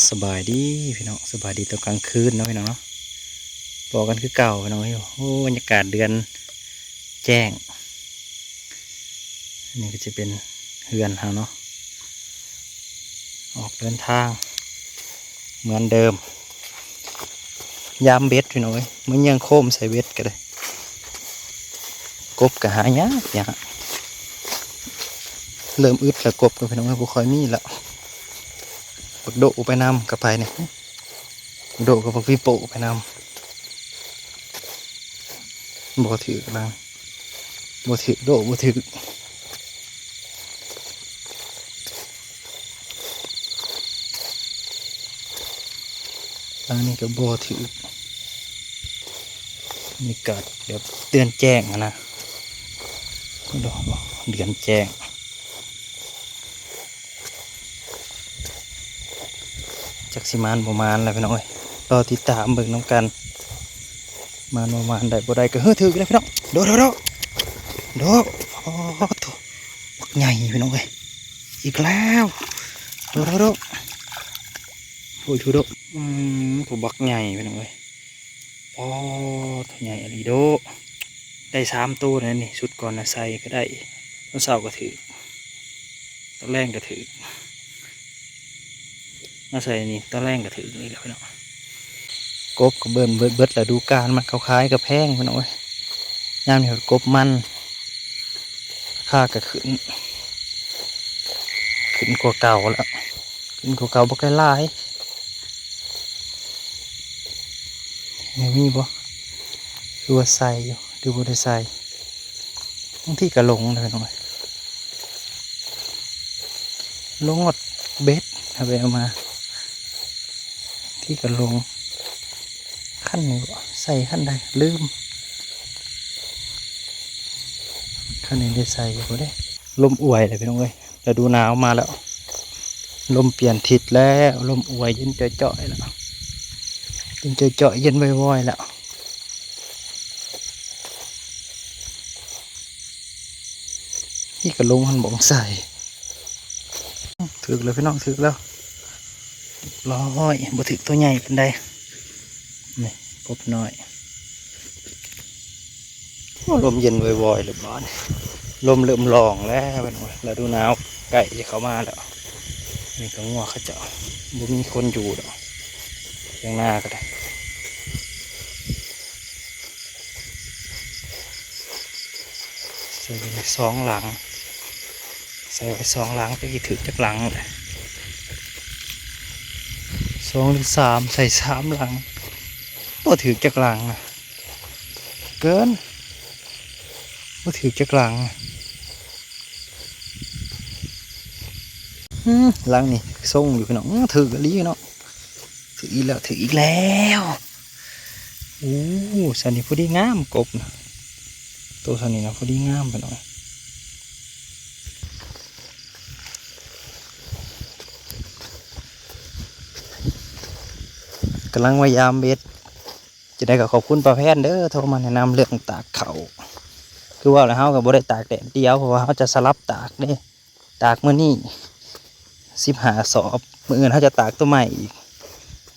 ສະບາຍດີພີ່ນ້ອງ ສະບາຍດີຕອນກາງຄືນເນາະພີ່ນ້ອງເນາະ ພໍ້ກັນຄືເກົ່າພີ່ນ້ອງເອີຍ. ໂອ້ ບັນຍາກາດເດືອນແຈ້ງ. ອັນນີ້ກໍຈະເປັນເຮືອນເຮົາເນາະ ອອກເດີນທາງເໝືອນເດີມ ຍາມເບັດພີ່ນ້ອງເອີຍ ມາເຍືອງໂຄມໃສ່ເບັດກໍໄດ້. ກົບກໍຫາຍາກຍາກ ເລີ່ມອຶດແລ້ວ ກົບກໍພີ່ນ້ອງເອີຍ ບໍ່ຄ່ອຍມີແລ້ວ. ບັກໂດະໄປນຳ ກັບໃຜນີ້ ໂດະກັບບັກປີໂປ້ໄປນຳ. ບໍ່ຖືກນະ ບໍ່ຖືກ ໂດະບໍ່ຖືກ. ອັນນີ້ກໍບໍ່ຖືກ ບັນຍາກາດແບບເດືອນແຈ້ງຫັ້ນນະ ເດືອນແຈ້ງ. ຈັກຊິໝານບໍ່ໝານແຫຼະພີ່ນ້ອງເອີຍ ລໍຕິດຕາມເບິ່ງນຳກັນ. ໝານບໍ່ໝານ ໄດ້ບໍ່ໄດ້ກໍ ເຮີ ຖືກແລ້ວພີ່ນ້ອງ. ໂດະ ໂດະ ໂດະ ໂດະ. ໂອ້ໂຫ ບັກໃຫຍ່ພີ່ນ້ອງເອີຍ ອີກແລ້ວ. ໂດະ ໂດະ ໂດະ. ໂອ້ຍ ໂດະ ໂດະ. ອືມ ໂຕບັກໃຫຍ່ພີ່ນ້ອງເອີຍ. ອໍ ໂຕໃຫຍ່ອີ່ຫຼີໂດະ. ໄດ້ສາມໂຕແລ້ວນີ້ ຊຸດກ່ອນນະໃສ່ກໍໄດ້ ຕອນເຊົ້າກໍຖືກ ຕອນແລງກໍຖືກ ມາໃສ່ນີ້ຕອນແລງກໍຖືກອີກແລ້ວພີ່ນ້ອງ. ກົບກໍເບິ່ນເບິດ ເບິດລະດູການມັນ ເຂົາຂາຍກໍແພງພີ່ນ້ອງເອີຍ. ຍາມນີ້ກົບມັນ ລາຄາກໍຂຶ້ນ ຂຶ້ນກວ່າເກົ່າແລ້ວ ຂຶ້ນກວ່າເກົ່າບໍ່ໄກຫຼາຍ. ຍັງມີບໍ່ ຄືວ່າໃສ່ຢູ່ ຫຼືບໍ່ໄດ້ໃສ່? ບາງທີກໍຫຼົງເດ້ພີ່ນ້ອງເອີຍ ຫຼົງຮອດເບັດ ເອົາໄປເອົາມາ ບາງທີກໍຫຼົງ. ຄັນນີ້ບໍ່ ໃສ່ຄັນໃດ ລືມ ຄັນນີ້ໄດ້ໃສ່ຢູ່ບໍ່ເດ້. ລົມອວຍແລ້ວພີ່ນ້ອງເອີຍ ລະດູໜາວມາແລ້ວ ລົມປ່ຽນທິດແລ້ວ ລົມອວຍເຢັນຈ່ອຍໆແລ້ວ ເຢັນຈ່ອຍໆ ເຢັນວອຍໆແລ້ວ. ນີ້ກໍລົງຫັ້ນບໍ່ໃສ່. ຖືກແລ້ວພີ່ນ້ອງ ຖືກແລ້ວ ຮຽບຮ້ອຍ. ບໍ່ຖືກໂຕໃຫຍ່ປານໃດ ນີ້ ກົບນ້ອຍ. ໂອ້ ລົມເຢັນວອຍໆແລ້ວບາດນີ້ ລົມເລີ່ມລ່ອງແລ້ວ ລະດູໜາວໃກ້ຈະເຂົ້າມາແລ້ວ. ນີ້ກໍງົວເຂົາເຈົ້າ ບໍ່ມີຄົນຢູ່ດອກ ທຽງນາກໍໄດ້. ໃສ່ໄວ້ສອງຫຼັງ ໃສ່ໄວ້ສອງຫຼັງ ຈັກຊິຖືກຈັກຫຼັງແຫຼະ ສອງຫຼືສາມ ໃສ່ສາມຫຼັງ ບໍ່ຖືກຈັກຫຼັງນະ ເກີນ ບໍ່ຖືກຈັກຫຼັງ. ອືມ ຫຼັງນີ້ຊົງຢູ່ພີ່ນ້ອງ ອືມ ຖືກອີ່ຫຼີເນາະ ຖືກອີກແລ້ວ ຖືກອີກແລ້ວ. ໂອ້ ຊັ້ນນີ້ພໍດີງາມ ກົບນະ ໂຕຊັ້ນນີ້ນະ ພໍດີງາມພີ່ນ້ອງ. ກຳລັງມາຢາມເບັດ ຈັ່ງໃດກໍຂອບຄຸນປ້າແພນເດີ ໂທມາແນະນຳເລື່ອງຕາກເຂົ້າ. ຄືວ່າແລ້ວ ເຮົາກໍບໍ່ໄດ້ຕາກແດດດຽວ ເພາະວ່າເຮົາຈະສະຫຼັບຕາກເດ້ ຕາກມື້ນີ້ສິບຫ້າສອບ ມື້ອື່ນເຮົາຈະຕາກໂຕໃໝ່ອີກ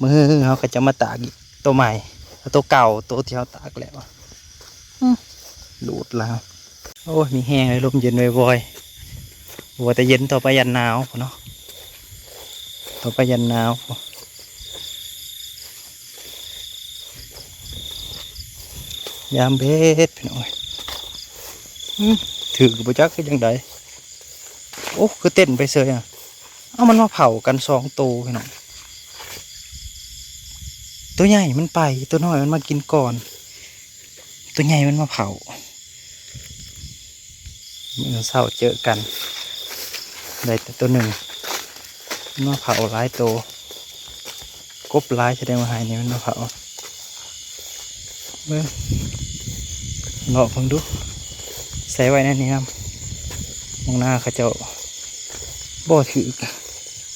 ມື້ຮືເຮົາກໍຈະມາຕາກອີກໂຕໃໝ່ ເອົາໂຕເກົ່າ ໂຕທີ່ເຮົາຕາກແລ້ວ. ອືມ ຫຼູດແລ້ວ ໂອ້ຍ ມີແຮງເລີຍ ລົມເຢັນວອຍໆ ວ່າແຕ່ເຢັນ ຕໍ່ໄປຢ້ານໜາວພຸ້ນເນາະ ຕໍ່ໄປຢ້ານໜາວພຸ້ນ. ຢາມເບັດພີ່ນ້ອງເອີຍ ອືມ ຖືກບໍ່ຈັກຄືຈັ່ງໃດ ໂອ້ ຄືເຕັ້ນໄປເສີຍອະ. ເອົາ ມັນມາເຜົາກັນສອງໂຕພີ່ນ້ອງ ໂຕໃຫຍ່ມັນໄປ ໂຕນ້ອຍມັນມາກິນກ່ອນ ໂຕໃຫຍ່ມັນມາເຜົາ. ມື້ເຊົ້າເຈີກັນ ໄດ້ແຕ່ໂຕໜຶ່ງ ມັນມາເຜົາຫຼາຍໂຕ ກົບຫຼາຍ ສະແດງວ່າໃຫ້ນີ້ມັນມາເຜົາ. ເບິ່ງ ເລາະເບິ່ງດູ ໃສ່ໄວ້ໃນນີ້ນຳ ໝອງນາເຂົາເຈົ້າບໍ່ຖືກ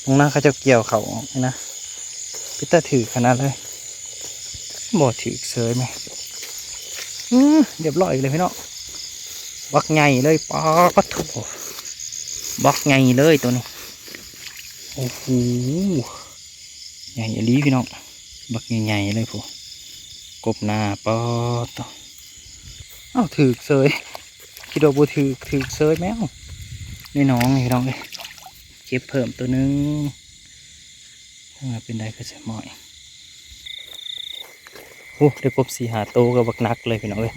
ໝອງນາເຂົາເຈົ້າກ່ຽວເຂົ້າອອກນີ້ນະ ເປັນຕາຖືກຂະໜາດເລີຍ ບໍ່ຖືກເສີຍແມ. ອື ຮຽບຮ້ອຍເລີຍພີ່ນ້ອງ ບັກໃຫຍ່ເລີຍ ປາດໂທ້ ບັກໃຫຍ່ເລີຍໂຕນີ້ ໂອ້ໂຫ. ໃຫຍ່ອີ່ຫຼີພີ່ນ້ອງ ບັກໃຫຍ່ໆເລີຍພຸ້ນ ກົບໜ້າ ປາດໂທ້ ເອົ້າ ຖືກເສີຍ ຄິດວ່າບໍ່ຖືກ ຖືກເສີຍແມວ ໃນໜອງນີ້ພີ່ນ້ອງເອີຍ ເກັບເພີ່ມໂຕໜຶ່ງ ເປັນໃດຄືຊິໝ້ອຍ. ໂອ້ ໄດ້ກົບສີ່ຫ້າໂຕກໍບັກໜັກເລີຍພີ່ນ້ອງເອີຍ.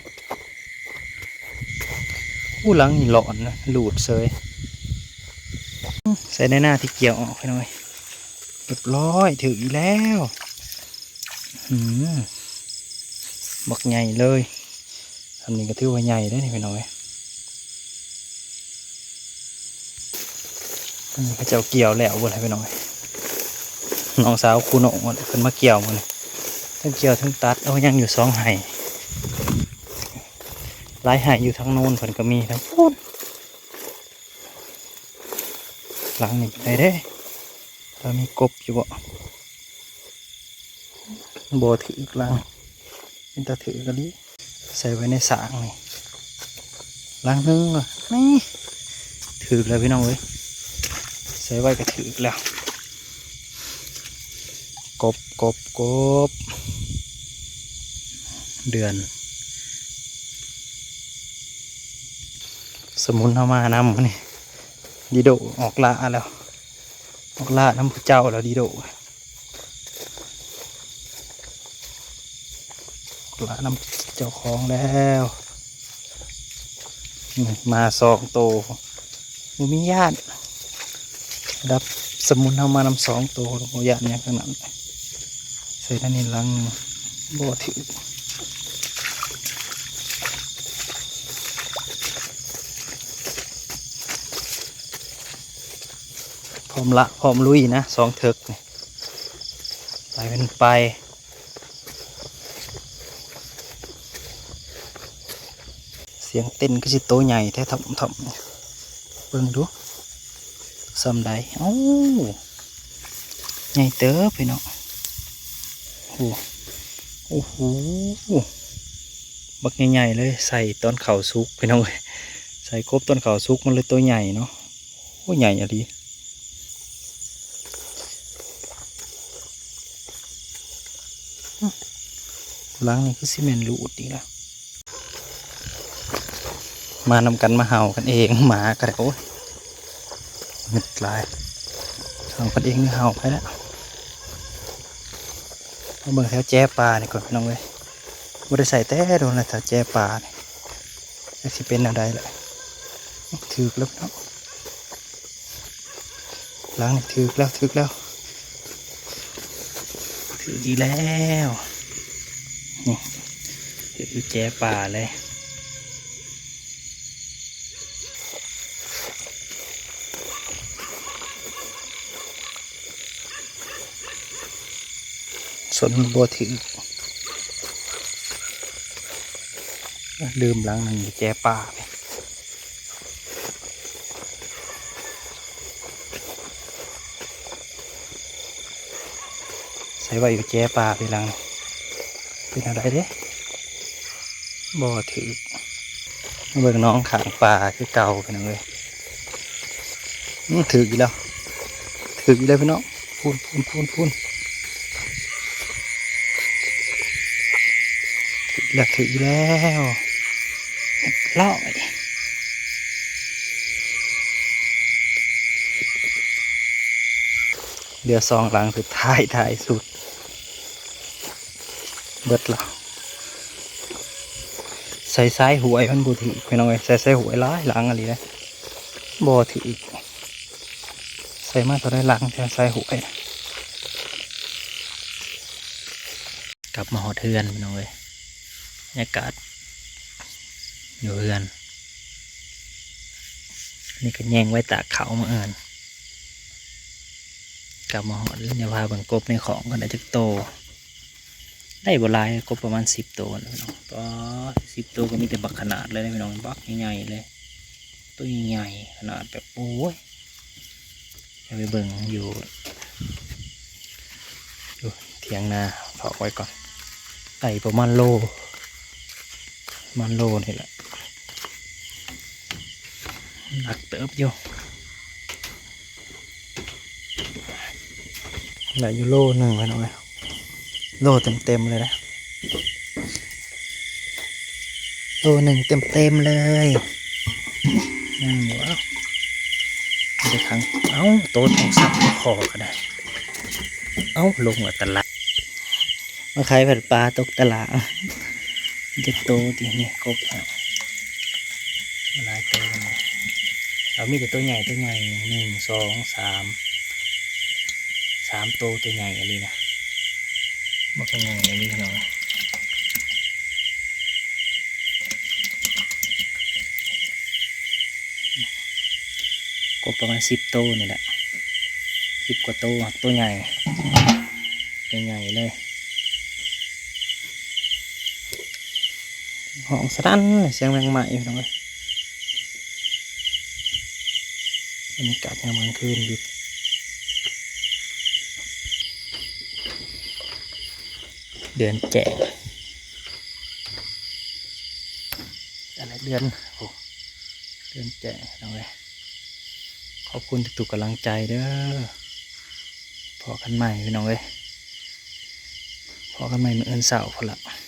ໂອ້ ຫຼັງນີ້ຫຼອນນະ ຫຼູດເສີຍ ໃສ່ໃນນາທີ່ກ່ຽວອອກພີ່ນ້ອງເອີຍ. ຮຽບຮ້ອຍ ຖືກອີກແລ້ວ ອືມ ບັກໃຫຍ່ເລີຍ. ອັນນີ້ກໍຖືວ່າໃຫຍ່ເດ້ນີ້ພີ່ນ້ອງເອີຍ. ອັນນີ້ເຂົາເຈົ້າກ່ຽວແລ້ວເບິດແລ້ວພີ່ນ້ອງເອີຍ. ນ້ອງສາວຄູນ້ອງເພິ່ນມາກ່ຽວມື້ນີ້ ທັງກ່ຽວທັງຕັດ. ໂອ້ ຍັງຢູ່ສອງໄຮ່ ຫຼາຍໄຮ່ຢູ່ທາງໂນ້ນເພິ່ນກໍມີ ທາງພຸ້ນ. ຫຼັງນີ້ເປັນໃດເດ້ ວ່າມີກົບຢູ່ບໍ່? ບໍ່ຖືກຫຼັງ ເປັນຕາຖືກອີ່ຫຼີ. ໃສ່ໄວ້ໃນສາງນີ້ ຫຼັງໜຶ່ງ ນີ້ ຖືກແລ້ວພີ່ນ້ອງເອີຍ ໃສ່ໄວ້ກໍຖືກແລ້ວ. ກົບ ກົບ ກົບ ເດືອນ ສະໝຸນເຮົາມານຳມື້ນີ້ ດີໂດ ອອກລ່າແລ້ວ ອອກລ່ານຳຜູ້ເຈົ້າແລ້ວ ດີໂດ ລະນຳເຈົ້າຂອງແລ້ວ ນີ້ມາສອງໂຕ ບໍ່ມີຢ້ານ ລະດັບສະໝຸນເຮົາມານຳສອງໂຕ ບໍ່ຢ້ານຫຍັງທັງນັ້ນ. ໃສ່ທາງນີ້ຫຼັງໜຶ່ງ ບໍ່ຖືກ. ພ້ອມລະ ພ້ອມລຸຍນະ ສອງເຖິກນີ້ ໄປເປັນໄປ. ສຽງເຕັ້ນຄືຊິໂຕໃຫຍ່ແທ້ ທ້ອມໆ ເບິ່ງດູ ສ່ຳໃດ. ໂອ້ ໃຫຍ່ເຕີບພີ່ນ້ອງ. ໂອ້ ໂອ້ໂຫ ບັກໃຫຍ່ໆເລີຍ ໃສ່ຕອນເຂົ້າສຸກພີ່ນ້ອງເອີຍ ໃສ່ກົບຕອນເຂົ້າສຸກ ມັນເລີຍໂຕໃຫຍ່ເນາະ. ໂອ້ ໃຫຍ່ອີ່ຫຼີ. ຫຼັງນີ້ຄືຊິແມ່ນຫຼູດອີກລະ ມານຳກັນ ມາເຫົ່າກັນເອງ ໝາກໍໄດ້. ໂອ້ຍ ງຶດຫຼາຍ ເຫົ່າກັນເອງ ເຫົ່າໃຜລະ. ມາເບິ່ງແຖວແຈປານີ້ກ່ອນພີ່ນ້ອງເອີຍ ບໍ່ໄດ້ໃສ່ແຕ່ດົນແລ້ວ ແຖວແຈປານີ້ ຈັກຊິເປັນແນວໃດລະ. ຖືກແລ້ວເນາະ ຫຼັງນີ້ຖືກແລ້ວ ຖືກແລ້ວ ຖືກອີກແລ້ວ ນີ້ ຖືກຢູ່ແຈປາເລີຍ. ສົນບໍ່ຖືກ ລືມຫຼັງໜຶ່ງແຈປາ ໃສ່ໄວ້ຢູ່ແຈປາພີ່ຫຼັງ ເປັນແນວໃດເດ້ ບໍ່ຖືກ. ມາເບິ່ງໜອງຂ້າງປ່າຄືເກົ່າພີ່ນ້ອງເອີຍ. ອື ຖືກອີກແລ້ວ ຖືກອີກແລ້ວພີ່ນ້ອງ ພຸ້ນໆໆໆ ຖືກແລ້ວ ຖືກແລ້ວ ຮຽບຮ້ອຍ. ເຫຼືອສອງຫຼັງສຸດທ້າຍ ທ້າຍສຸດ ເບິດລະ ໃສ່ຊາຍຫ້ວຍມັນບໍ່ຖືກພີ່ນ້ອງເອີຍ ໃສ່ຊາຍຫ້ວຍຫຼາຍຫຼັງອີ່ຫຼີເດ້ ບໍ່ຖືກ. ໃສ່ມາເທົ່າໃດຫຼັງແທ້ຊາຍຫ້ວຍ. ກັບມາຮອດເຮືອນພີ່ນ້ອງເອີຍ ບັນຍາກາດຢູ່ເຮືອນ ນີ້ກໍແຍງໄວ້ຕາກເຂົ້າມື້ອື່ນ. ກັບມາຮອດແລ້ວ ພາເບິ່ງກົບໃນຂອງກັນ ໄດ້ຈັກໂຕ ໄດ້ບໍ່ຫຼາຍ ກົບປະມານສິບໂຕນີ້ພີ່ນ້ອງ. ປາດ ສິບໂຕກໍມີແຕ່ບັກຂະໜາດເລີຍພີ່ນ້ອງ ບັກໃຫຍ່ໆເລີຍ ໂຕໃຫຍ່ຂະໜາດແບບ ໂອ້ຍ ໄປເບິ່ງຢູ່ ຢູ່ຖຽງນາ ຝາກໄວ້ກ່ອນ ໄດ້ປະມານໂລ ປະມານໂລນີ້ແຫຼະ ໜັກເຕີບຢູ່. ໄດ້ຢູ່ໂລໜຶ່ງ ພີ່ນ້ອງເອີຍ ໂລເຕັມໆເລີຍນະ ໂລໜຶ່ງເຕັມໆເລີຍ. ຍັງຢູ່ ເອົ້າ ໄດ້ຂັງ ເອົ້າ ໂຕທອງສັບພໍກໍໄດ້ ເອົ້າ ລົງແລ້ວຕະຫຼາດ ມາຂາຍພັດປາຕົກຕະຫຼາດ ຈັກໂຕຕິ ນີ້ກົບ ຫຼາຍໂຕນະ ເອົາ ມີແຕ່ໂຕໃຫຍ່ ໂຕໃຫຍ່ ໜຶ່ງ ສອງ ສາມ ສາມໂຕ ໂຕໃຫຍ່ອີ່ຫຼີນະ ບັກໃຫຍ່ອີ່ຫຼີເນາະ ກົບປະມານສິບໂຕນີ້ແຫຼະ ສິບກວ່າໂຕ ໂຕໃຫຍ່ ໂຕໃຫຍ່ເລີຍ ຮ້ອງສະນັ້ນ ສຽງແມງໄມ້ ພີ່ນ້ອງເອີຍ ບັນຍາກາດຍາມກາງຄືນຢູ່ ເດືອນແຈ້ງ ອັນນີ້ເດືອນ ໂອ້ ເດືອນແຈ້ງ ພີ່ນ້ອງເອີຍ ຂອບຄຸນທຸກໆກຳລັງໃຈເດີ ພໍ້ກັນໃໝ່ ພີ່ນ້ອງເອີຍ ພໍ້ກັນໃໝ່ມື້ອື່ນເຊົ້າພຸ້ນລະ.